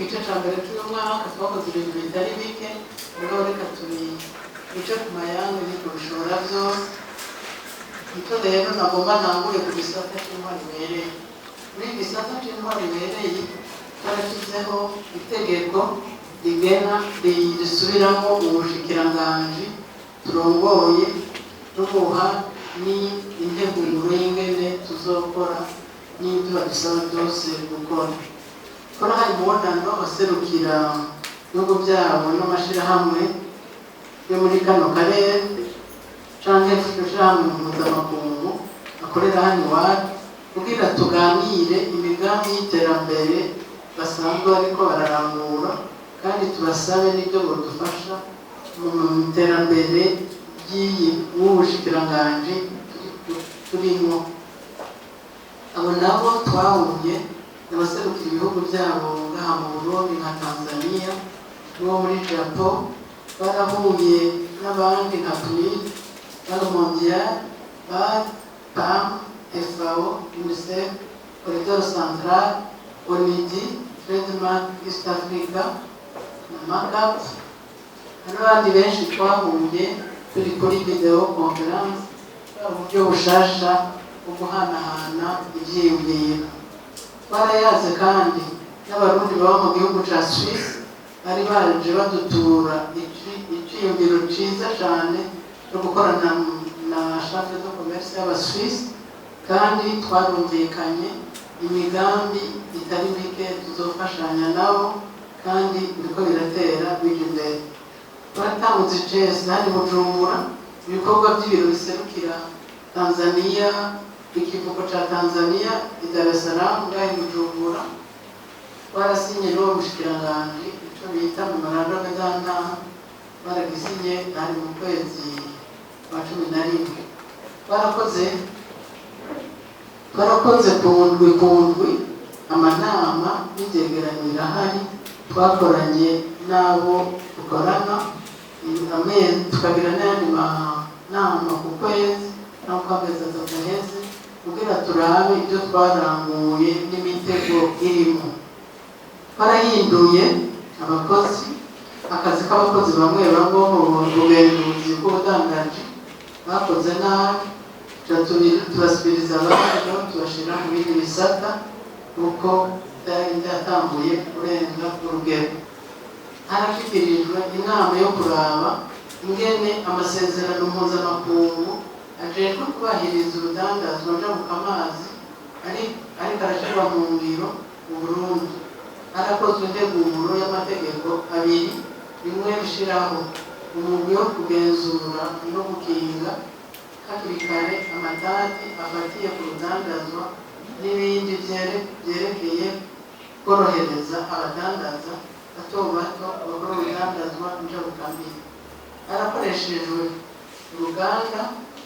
Gice ca mbere c'uyu mwaka twakoze ibintu bitari bike, mugabo reka tubice ku mayange, ntitubishobora vyose. Icyo rero nagomba ntangure ku gisata c'intwaro ibereye. Muri iki gisata c'intwaro ibereye twarashyizeho itegeko rigena, risubiramo ubushikiranganji turongoye, tubuha ni integuro y'ingene tuzokora n'ibyo badusaba byose gukora. Turahaye umubonano abaserukira ibihugu byabo n'amashirahamwe yo muri kano karere canke ishirahamwe mpuzamakungu akorera hano iwacu, kugira tuganire imigambi y'iterambere basanzwe bariko bararangura, kandi tubasabe n'ibyo bodufasha mu iterambere ry'iyi w'ubushikiranganji turimo. Abo nabo twahuye abaserukira ibihugu byabo ngaha mu Burundi, nka Tanzania n'uwo muri Japon. Barahuye n'abandi nka PNUD, Banque mondiale, BAD, PAM, FAO, UNICEF, Corridor Central, ONUDI, Trademark East Africa na MACAP. Hari n'abandi benshi twahuye turi kuri vidéo conférence, uburyo bushasha bwo guhanahana ivyiyumviro. Twarayaze kandi n'Abarundi baba mu gihugu ca Suisse, bari baje badutura iciyumviro ciza cane cyo gukorana na Chambre de Commerce y'Abaswisse, kandi twarumvikanye imigambi itari mike tuzofashanya nabo, kandi biriko biratera bija imbere. Twaratangutse icese hano i Bujumbura ibikorwa by'ibiro biserukira Tanzania, ikivuko ca Tanzania i Dar es Salaam. Ngaha i Bujumbura twarasinye n'uwo mushikiranganji ico bita memorandum d'entente, baragisinye hari mu kwezi kwa 11. Twarakoze ku ndwi ku ndwi amanama, n'ivyegeranyo birahari. Twakoranye n'abo dukorana amezi, tukagira n'ayandi manama ku kwezi no ku amezi 3 aheze, kugira turabe ibyo twaranguye n'imitego irimo. Twarahinduye abakozi, akazi k'abakozi bamwe bamwe bo mu bugenzuzi bw'ubudandaji bakoze nabi, tubasubiriza abandi nabo tubashyira mu bindi bisata, kuko byari byatanguye kurenga urugero. Harashyikirijwe inama yo kuraba ingene amasezerano mpuzamakungu ajejwe kubahiriza urudandazwa njabukamazi ariko arashyirwa mu ngiro mu Burundi. Harakozwe integuro y'amategeko abiri: rimwe rishiraho umugwi wo kugenzura no gukinga hakiri kare amatati afatiye ku rudandazwa, n'ibindi vyerekeye korohereza abadandaza bato bato bakora urudandazwa njabukambibi. Harakoreshejwe uruganda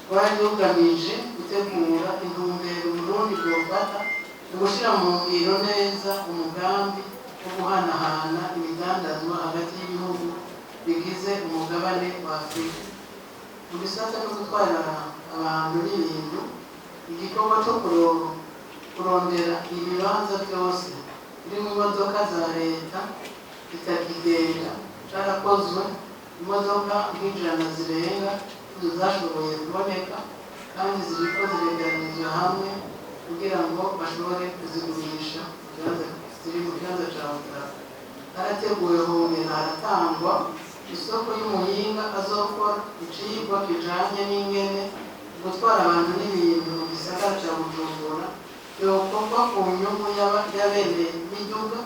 rwari rugamije gutegura intumbero Uburundi bwofata mu gushyira mu ngiro neza umugambi wo guhanahana ibidandazwa hagati y'ibihugu bigize umugabane wa Afurika. Mu gisata cyo gutwara abantu n'ibintu, igikorwa cyo kurondera ibibanza byose biri mu modoka za leta bitakigenda carakozwe. Imodoka nk'100 zirenga nizo zashoboye kuboneka, kandi ziriko ziregeranyirizwa hamwe kugira ngo bashobore kuzigurisha. Ziri mu kibanza ca Otrako. Harateguwe, hongera haratangwa isoko y'umuhinga azokora icigwa kijanye n'ingene gutwara abantu n'ibintu mu gisagara ca Bujumbura yokorwa ku nyungu y'abene miduga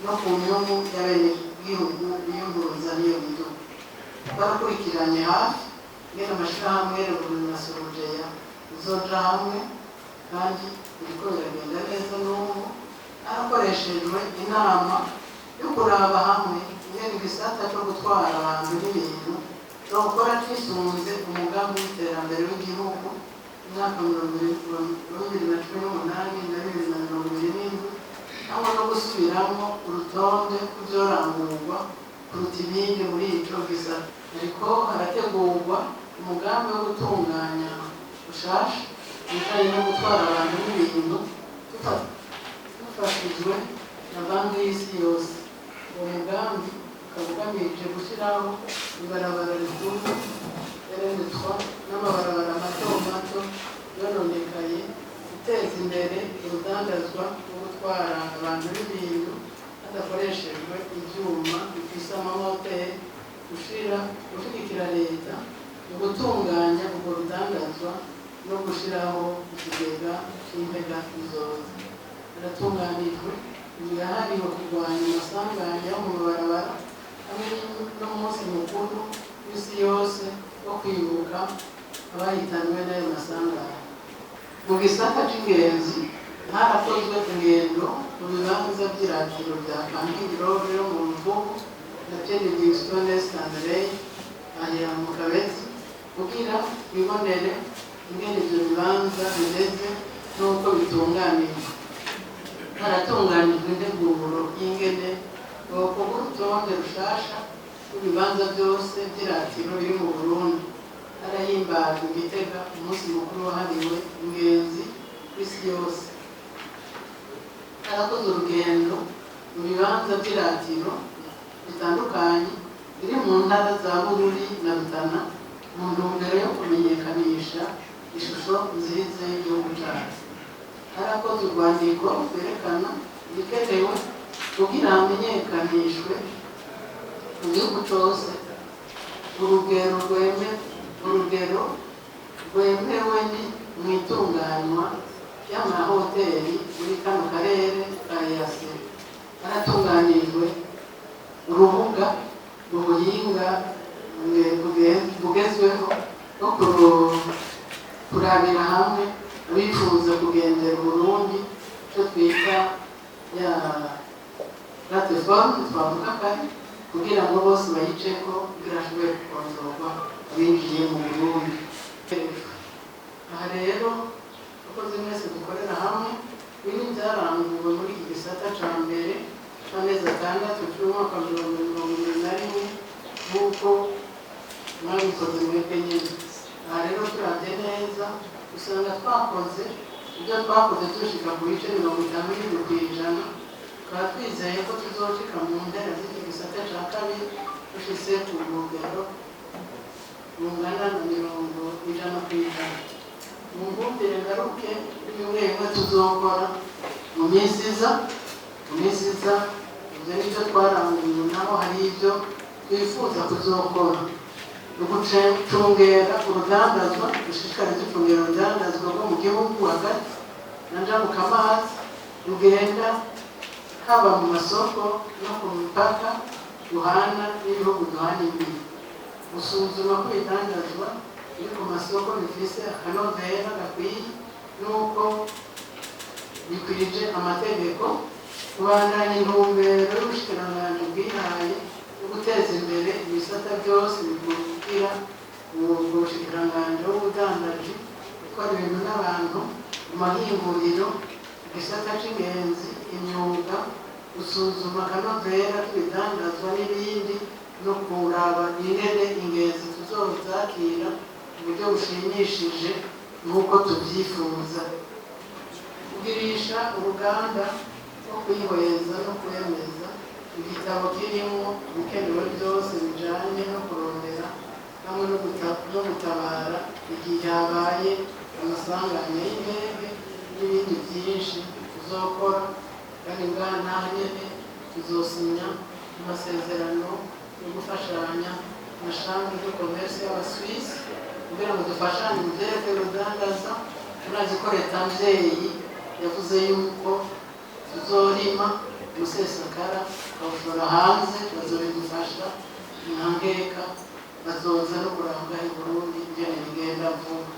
no ku nyungu y'abene gihugu biyunguruza n'iyo miduga. Twarakurikiranye hafi ingene amashirahamwe Ruguru na Sorojeya bizoja hamwe, kandi biriko biragenda neza n'ubu. Harakoreshejwe inama yo kuraba hamwe ingene igisata co gutwara abantu n'ibintu cokora cisunze umugambi w'iterambere w'igihugu, umwaka 2018 na 2027, hamwe no gusubiramwo urutonde rw'ivyorangurwa kuruta ibindi muri ico gisata. Ariko harategurwa umugambi wo gutunganya bushasha ibijanye no gutwara abantu n'ibintu, dufashijwe na Banki y'Isi Yose. Uwo mugambi ukaba ugamije gushyiraho ibarabara rikuru RN3 n'amabarabara mato mato yononekaye, guteza imbere urudandazwa rwo gutwara abantu n'ibintu hadakoreshejwe ibyuma bifise amamoteri, gushigikira leta mu gutunganya urwo rudandazwa no gushyiraho ikigega cy'impega bizoza. Haratunganijwe inzu yahariwe kurwanya amasanganya yo mu mabarabara hamwe n'umunsi mukuru w'isi yose wo kwibuka abahitanwe n'ayo masanganya. Mu gisata c'ingenzi, harakozwe ingendo mu bibanza vy'iratiro vya Camping Lodge yo mu Ruvubu na Pierre Livingstone Stanley ahera mu Kabezi, kugira bibonere ingene ivyo bibanza bimeze n'uko bitunganijwe. Haratunganijwe integuro y'ingene bokorwa urutonde rushasha rw'ibibanza byose vy'iratiro biri mu Burundi. Harahimbajwe i Gitega umunsi mukuru wahariwe ingenzi kw'isi yose. Harakoze urugendo mu bibanza vy'iratiro bitandukanye biri mu ntara za Bururi na Rutana, mu ntumbero yo kumenyekanisha ishusho nziza y'igihugu cyacu. Harakoze urwandiko rwerekana ibikenewe kugira hamenyekanishwe mu gihugu cose urugero rwemewe ni mu itunganywa ry'amahoteli muri kano karere ka EAC. Haratunganijwe urubuga mu buhinga bugezweho bwo kurabira hamwe abifuza kugendera Burundi, icyo twita ya plateforme twavuga kare, kugira ngo bose bayiceko kugira ashobore gukontorwa abinjiye mu Burundi. Aha rero, abakozi mwese dukorera hamwe, bimwe byaranguwe muri iki gisata ca mbere c'amezi 6 c'umwaka 2021, nk'uko mwabikoze mwebwe nyene. Aha rero turavye neza, usanga twakoze ibyo twakoze dushika ku bice 57%. Tukaba twizeye ko tuzoshika mu mpera z'iki gisata ca kabiri dushitse ku rugero rungana na 100%. Mu nkumbire ngaruke kuri bimwe bimwe tuzokora mu minsi iza. Mu minsi iza, ibyo nibyo twaranguye, naho hari ibyo twifuza kuzokora: ugucungera urudandazwa, dushishikare ducungera urudandazwa rwo mu gihugu hagati na njabukamazi rugenda haba mu masoko no ku mipaka duhana n'ibihugu duhana imbibi, gusuzuma ko ibidandazwa biri ku masoko bifise akanovera gakwiye n'uko bikwije amategeko, kubandanya intumbero y'ubushikiranganji bwihaye yo guteza imbere ibisata byose bikukira ubwo bushikiranganji w'ubudandaji, gutwara ibintu n'abantu, mu mahinguriro, igisata c'ingenzi, imyuga, gusuzuma akanovera k'ibidandazwa n'ibindi, no kuraba ingene ingenzi tuzozakira mu buryo bushimishije nk'uko tubyifuza, kugirisha uruganda rwo kwihweza no kwemeza igitabo kirimo ibikenewe byose bijanye no kurondera hamwe no gutabara igihe habaye amasanganya y'indege n'ibindi byinshi tuzokora. Kandi ngaha naho nyene tuzosinya amasezerano yo gufashanya na Chambre de Commerce y'Abaswisi kugira ngo dufashanye mu vyerekeye urudandaza. Murazi ko leta mvyeyi yavuze yuko tuzorima umusesakara tukawushora hanze. Bazobidufasha nta nkeka, bazoza no kuranga i Burundi ingene bigenda vuba.